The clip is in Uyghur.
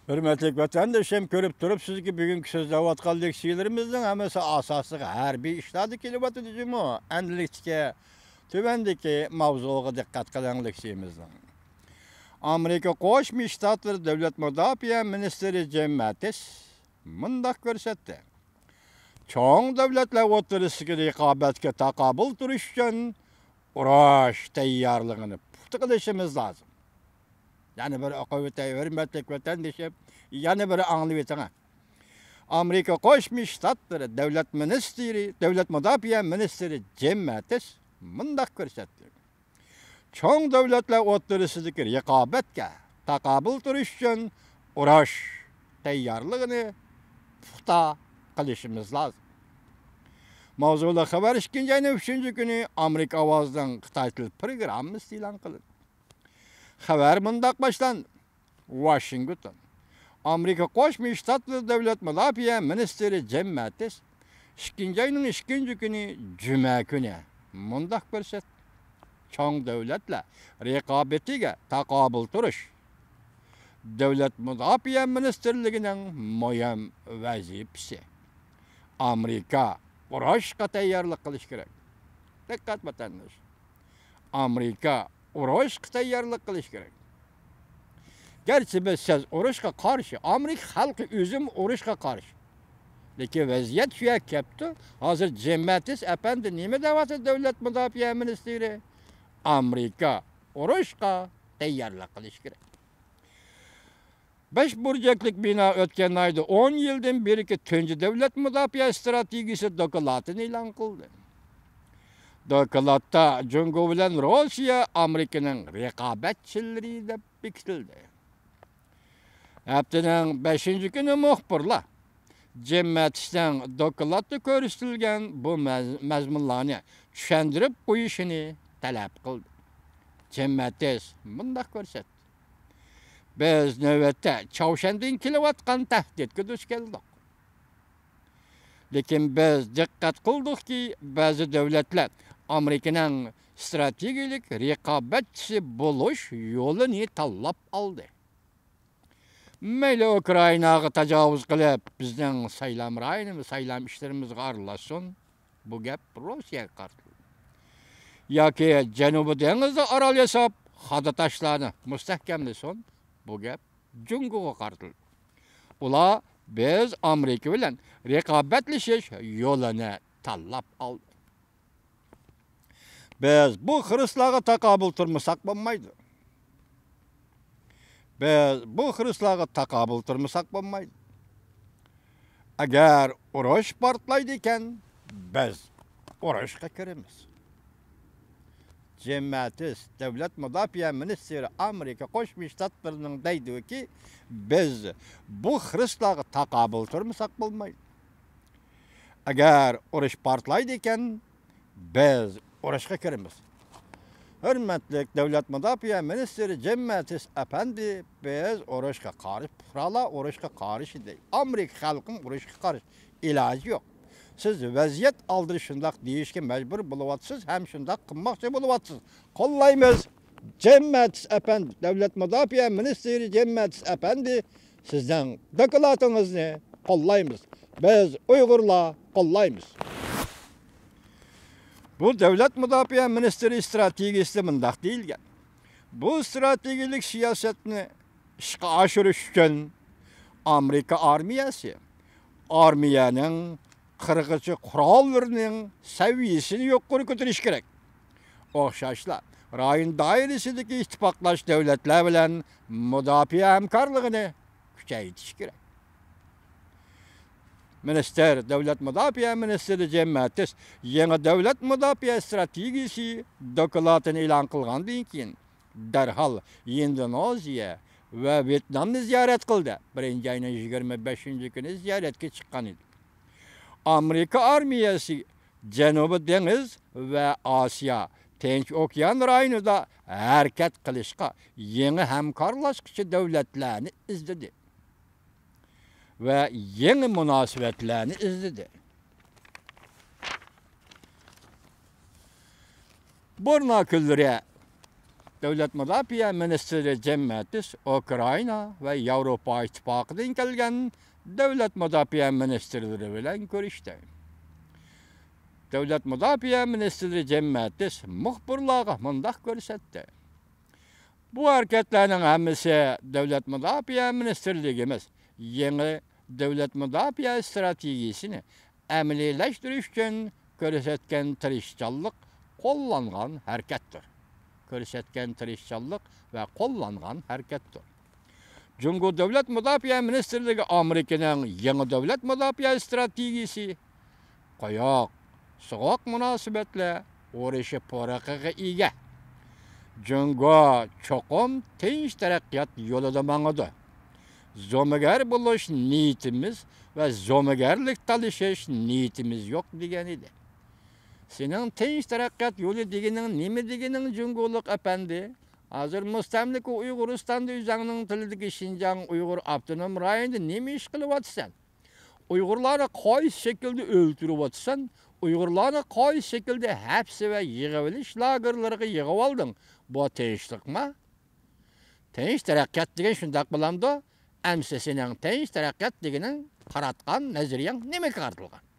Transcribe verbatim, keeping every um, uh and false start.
ھۆرمەتلىك ۋەتەندىشىم، كۆرۈپ تۇرۇپسىزكى، بۈگۈنكى سۆزلەۋاتقان لېكسىيەلىرىمىزنىڭ ھەممىسى ئاساسلىق ھەربىي ئىشلاردا كېلىۋاتىدۇ جۇمۇ. ئەمدىلىكتىكى تۆۋەندىكى ماۋزۇغا دىققەت قىلىڭ لېكسىيىمىزنىڭ. ئامېرىكا قوشما شتاتلىرى دۆلەت مۇداپىئە مىنىستىرى جىم ماتىس مۇنداق كۆرسەتتى. چوڭ دۆلەتلەر ئوتتۇرىسىدىكى رىقابەتكە تاقابىل تۇرۇش ئۈچۈن ئۇرۇش تەييارلىقىنى پۇختا قىلىشىمىز لازىم. يەنە بىر ئوقۇۋېتەي، ھۆرمەتلىك ۋەتەندىشىم، يەنە بىر ئاڭلىۋېتىڭە. ئامېرىكا قوشما شتاتلىرى دۆلەت مىنىستىرى، دۆلەت مۇداپىئە مىنىستىرى جىم ماتىس مۇنداق كۆرسەتتى. چوڭ دۆلەتلەر ئوتتۇرىسىدىكى رىقابەتكە تاقابىل تۇرۇش ئۈچۈن ئۇرۇش تەييارلىقىنى پۇختا قىلىشىمىز لازىم. ماۋزۇلۇق خەۋەر ئىككىنچى ئاينىڭ ئۈچىنچى كۈنى ئامېرىكا ئاۋازىنىڭ خىتاي تىل پروگراممىسىدا ئېلان قىلىندى. خەۋەر مۇنداق باشلاندى. ۋاشىنگتون. ئامېرىكا قوشما شتاتلىرى دۆلەت مۇداپىئە مىنىستىرى جىم ماتىس ئىككىنچى ئاينىڭ ئىككىنچى كۈنى، جۈمە كۈنى مۇنداق كۆرسەتتى. چوڭ دۆلەتلەر رىقابىتىگە تاقابىل تۇرۇش دۆلەت مۇداپىئە مىنىستىرلىكىنىڭ مۇھىم ۋەزىپىسى. ئامېرىكا ئۇرۇشقا تەييارلىق قىلىش كېرەك. دىققەت ۋەتەنداش. ئامېرىكا ئۇرۇشقا تەييارلىق قىلىش كېرەك. گەرچە بىز سەز ئۇرۇشقا قارشى، ئامېرىكا خەلقى ئۆزىمۇ ئۇرۇشقا قارشى. لېكىن ۋەزىيەت شۇ يەرگە كەپتۇ. ھازىر جىم ماتىس ئەپەندى نېمە دەۋاتىدۇ؟ دۆلەت مۇداپىئە مىنىستىرى، ئامېرىكا ئۇرۇشقا تەييارلىق قىلىش كېرەك. بەش بۇرجەكلىك بىنا ئۆتكەن ئايدا ئون يىلدىن بېرىكى تۇنجى دۆلەت مۇداپىئە ئىستراتېگىيىسى دوكلاتىنى ئېلان قىلدى. دوكلاتتا جۇڭگو بىلەن روسىيە ئامېرىكىنىڭ رىقابەتچىلىرى دەپ بېكىتىلدى. ھەپتىنىڭ بەشىنچى كۈنى مۇخبىرلار جىم ماتىسنىڭ دوكلاتتا كۆرسىتىلگەن بۇ مەز-، مەزمۇنلارنى چۈشەندۈرۈپ قويۇشىنى تەلەپ قىلدى. جىم ماتىس مۇنداق كۆرسەتتى. بىز نۆۋەتتە چاۋشيەندىن كېلىۋاتقان تەھدىتكە دۇچ كەلدۇق. لېكىن بىز دىققەت قىلدۇقكى، بەزى دۆلەتلەر ئامېرىكىنىڭ ئىستراتېگىيەلىك رىقابەتچىسى بولۇش يولىنى تاللاپ ئالدى. مەيلى ئۇكرائىناغا تاجاۋۇز قىلىپ، بىزنىڭ سايلام رايونىمىز، سايلام ئىشلىرىمىزغا ئارىلاشسۇن، بۇ گەپ روسىيەگە قارىتىلدى. ياكى جەنۇبىي دېڭىزدا ئارال ياساپ، خادا تاشلارنى مۇستەھكەملىسۇن، بۇ گەپ جۇڭگوغا قارىتىلدى. ئۇلار بىز ئامېرىكا بىلەن رىقابەتلىشىش يولىنى تاللاپ ئالدى. بىز بۇ خىرىسلارغا تاقابىل تۇرمىساق بولمايدۇ. بىز بۇ خىرىسلارغا تاقابىل تۇرمىساق بولمايدۇ. ئەگەر ئۇرۇش پارتلايدىكەن، بىز ئۇرۇشقا كىرىمىز. جىم ماتىس، دۆلەت مۇداپىئە مىنىستىرى ئامېرىكا قوشما شتاتلىرىنىڭ دەيدۇكى، بىز بۇ خىرىسلارغا تاقابىل تۇرمىساق بولمايدۇ. ئەگەر ئۇرۇش پارتلايدىكەن، بىز ئۇرۇشقا كىرىمىز. ھۆرمەتلىك دۆلەت مۇداپىئە مىنىستىرى جىم ماتىس ئەپەندى، بىز ئۇرۇشقا قارشى، پۇقرالار ئۇرۇشقا قارشى دەي. ئامېرىكا خەلقىنىڭ ئۇرۇشقا قارشى، ئىلاجى يوق. سىز ۋەزىيەت ئالدىدا شۇنداق دېيىشكە مەجبۇر بولۇۋاتىسىز ھەم شۇنداق قىلماقچى بولۇۋاتىسىز. قوللايمىز. جىم ماتىس ئەپەندى، دۆلەت مۇداپىئە مىنىستىرى جىم ماتىس ئەپەندى، سىزنىڭ دوكلاتىڭىزنى قوللايمىز. بىز ئۇيغۇرلار قوللايمىز. بۇ دۆلەت مۇداپىئە مىنىستىرى ئىستراتېگىيىسىدە مۇنداق دېيىلگەن: بۇ ئىستراتېگىيەلىك سىياسەتنى ئىشقا ئاشۇرۇش ئۈچۈن ئامېرىكا ئارمىيەسى، ئارمىيەنىڭ قىرغىنچىلىق قوراللىرىنىڭ سەۋىيەسىنى يۇقىرى كۆتۈرۈش كېرەك. ئوخشاشلا، رايون دائىرىسىدىكى ئىتتىپاقداش دۆلەتلەر بىلەن مۇداپىئە ھەمكارلىقىنى كۈچەيتىش كېرەك. مىنىستىر، دۆلەت مۇداپىئە مىنىستىرى جىم ماتىس يېڭى دۆلەت مۇداپىئە ئىستراتېگىيىسى دوكلاتىنى ئېلان قىلغاندىن كېيىن، دەرھال ئىندونېزىيە ۋە ۋيېتنامنى زىيارەت قىلدى. بىرىنچى ئاينىڭ يىگىرمە بەشىنچى كۈنى زىيارەتكە چىققان ئىدى. ئامېرىكا ئارمىيەسى جەنۇبىي دېڭىز ۋە ئاسىيا، تىنچ ئوكيان رايونىدا ھەرىكەت قىلىشقا يېڭى ھەمكارلاشقۇچى دۆلەتلەرنى ئىزدىدى ۋە يېڭى مۇناسىۋەتلەرنى ئىزدىدى. بۇرنا كۈنلىرى دۆلەت مۇداپىئە مىنىستىرى جىم ماتىس ئۇكرائىنا ۋە ياۋروپا ئىتتىپاقىدىن كەلگەن دۆلەت مۇداپىئە مىنىستىرلىرى بىلەن كۆرۈشتى. دۆلەت مۇداپىئە مىنىستىرى جىم ماتىس مۇخبىرلارغا مۇنداق كۆرسەتتى: بۇ ھەرىكەتلەرنىڭ ھەممىسى دۆلەت مۇداپىئە مىنىستىرلىكىمىز يېڭى دۆلەت مۇداپىئە ئىستراتېگىيىسىنى ئەمەلىيلەشتۈرۈش ئۈچۈن كۆرسەتكەن تىرىشچانلىق، قوللانغان ھەرىكەتتۇر. كۆرسەتكەن تىرىشچانلىق ۋە قوللانغان ھەرىكەتتۇر. جۇڭگو دۆلەت مۇداپىئە مىنىستىرلىكى ئامېرىكىنىڭ يېڭى دۆلەت مۇداپىئە ئىستراتېگىيىسى، قويۇق، سوغۇق مۇناسىۋەتلەر ئۇرۇشى پۇرىقىغا ئىگە. جۇڭگو چوقۇم تىنچ تەرەققىيات يولىدا ماڭىدۇ. زومىگەر بولۇش نىيىتىمىز ۋە زومىگەرلىك تالىشىش نىيىتىمىز يوق، دېگەن ئىدى. سېنىڭ تىنچ تەرەققىيات يولى دېگىنىڭ نېمە دېگىنىڭ، جۇڭگولۇق ئەپەندى؟ ھازىر مۇستەملىكە ئۇيغۇرىستاندا، ئۆزۈڭنىڭ تىلىدىكى شىنجاڭ ئۇيغۇر ئاپتونوم رايونىدا نېمە ئىش قىلىۋاتىسەن؟ ئۇيغۇرلارنى قايسى شەكىلدە ئۆلتۈرۈۋاتىسەن؟ ئۇيغۇرلارنى قايسى شەكىلدە ھەپسە ۋە يىغىۋېلىش لاگېرلىرىغا يىغىۋالدىڭ؟ بۇ تىنچلىقما؟ تىنچ تەرەققىيات دېگەن شۇنداق بولامدۇ؟ ئەمسە سېنىڭ تىنچ تەرەققىيات دېگىنىڭ، قاراتقان نەزەرىيەڭ نېمىگە قارىتىلغان؟